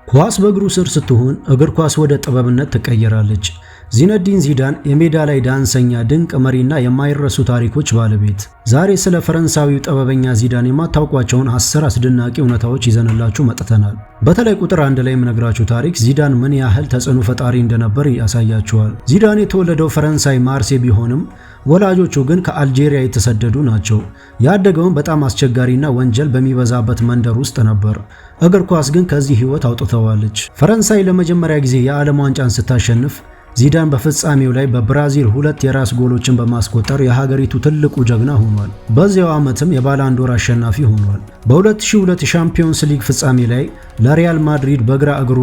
ኳስ በእግሩ ስር ስትሆን እግር ኳስ ወደ ጥበብነት ትቀየራለች። ዚነዲን ዚዳን የሜዳ ላይ ዳንሰኛ፣ ድንቅ መሪና የማይረሱ ታሪኮች ባለቤት። ዛሬ ስለ ፈረንሳዊው ጥበበኛ ዚዳን የማታውቋቸውን 10 አስደናቂ እውነታዎች ይዘንላችሁ መጥተናል። በተለይ ቁጥር 1 ላይ የምነግራችሁ ታሪክ ዚዳን ምን ያህል ተጽዕኖ ፈጣሪ እንደነበር ያሳያችኋል። ዚዳን የተወለደው ፈረንሳይ ማርሴ ቢሆንም ወላጆቹ ግን ከአልጄሪያ የተሰደዱ ናቸው። ያደገውን በጣም አስቸጋሪና ወንጀል በሚበዛበት መንደር ውስጥ ነበር። እግር ኳስ ግን ከዚህ ሕይወት አውጥተዋለች። ፈረንሳይ ለመጀመሪያ ጊዜ የዓለም ዋንጫን ስታሸንፍ ዚዳን በፍጻሜው ላይ በብራዚል ሁለት የራስ ጎሎችን በማስቆጠር የሀገሪቱ ትልቁ ጀግና ሆኗል። በዚያው ዓመትም የባላንዶር አሸናፊ ሆኗል። በ2002 የሻምፒዮንስ ሊግ ፍጻሜ ላይ ለሪያል ማድሪድ በግራ እግሩ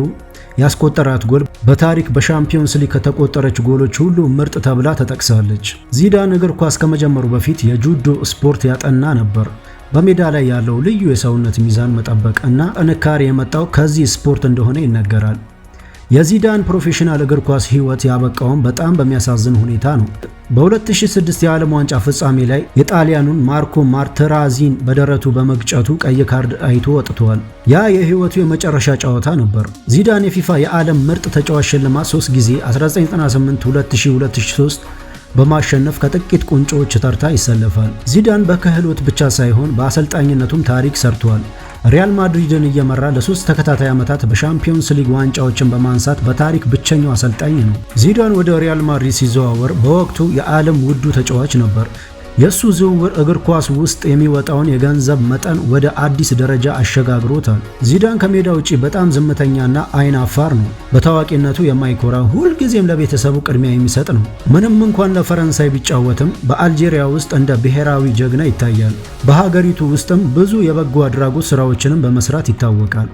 ያስቆጠራት ጎል በታሪክ በሻምፒዮንስ ሊግ ከተቆጠረች ጎሎች ሁሉ ምርጥ ተብላ ተጠቅሳለች። ዚዳን እግር ኳስ ከመጀመሩ በፊት የጁዶ ስፖርት ያጠና ነበር። በሜዳ ላይ ያለው ልዩ የሰውነት ሚዛን መጠበቅ እና ጥንካሬ የመጣው ከዚህ ስፖርት እንደሆነ ይነገራል። የዚዳን ፕሮፌሽናል እግር ኳስ ሕይወት ያበቃውም በጣም በሚያሳዝን ሁኔታ ነው። በ2006 የዓለም ዋንጫ ፍጻሜ ላይ የጣሊያኑን ማርኮ ማርተራዚን በደረቱ በመግጨቱ ቀይ ካርድ አይቶ ወጥቷል። ያ የሕይወቱ የመጨረሻ ጨዋታ ነበር። ዚዳን የፊፋ የዓለም ምርጥ ተጫዋች ሽልማት 3 ጊዜ 1998፣ 2000፣ 2003 በማሸነፍ ከጥቂት ቁንጮዎች ተርታ ይሰለፋል። ዚዳን በክህሎት ብቻ ሳይሆን በአሰልጣኝነቱም ታሪክ ሰርቷል። ሪያል ማድሪድን እየመራ ለ3 ተከታታይ ዓመታት በሻምፒዮንስ ሊግ ዋንጫዎችን በማንሳት በታሪክ ብቸኛው አሰልጣኝ ነው። ዚዳን ወደ ሪያል ማድሪድ ሲዘዋወር በወቅቱ የዓለም ውዱ ተጫዋች ነበር። የእሱ ዝውውር እግር ኳስ ውስጥ የሚወጣውን የገንዘብ መጠን ወደ አዲስ ደረጃ አሸጋግሮታል። ዚዳን ከሜዳ ውጪ በጣም ዝምተኛና አይን አፋር ነው። በታዋቂነቱ የማይኮራ፣ ሁልጊዜም ለቤተሰቡ ቅድሚያ የሚሰጥ ነው። ምንም እንኳን ለፈረንሳይ ቢጫወትም በአልጄሪያ ውስጥ እንደ ብሔራዊ ጀግና ይታያል። በሀገሪቱ ውስጥም ብዙ የበጎ አድራጎት ስራዎችንም በመስራት ይታወቃል።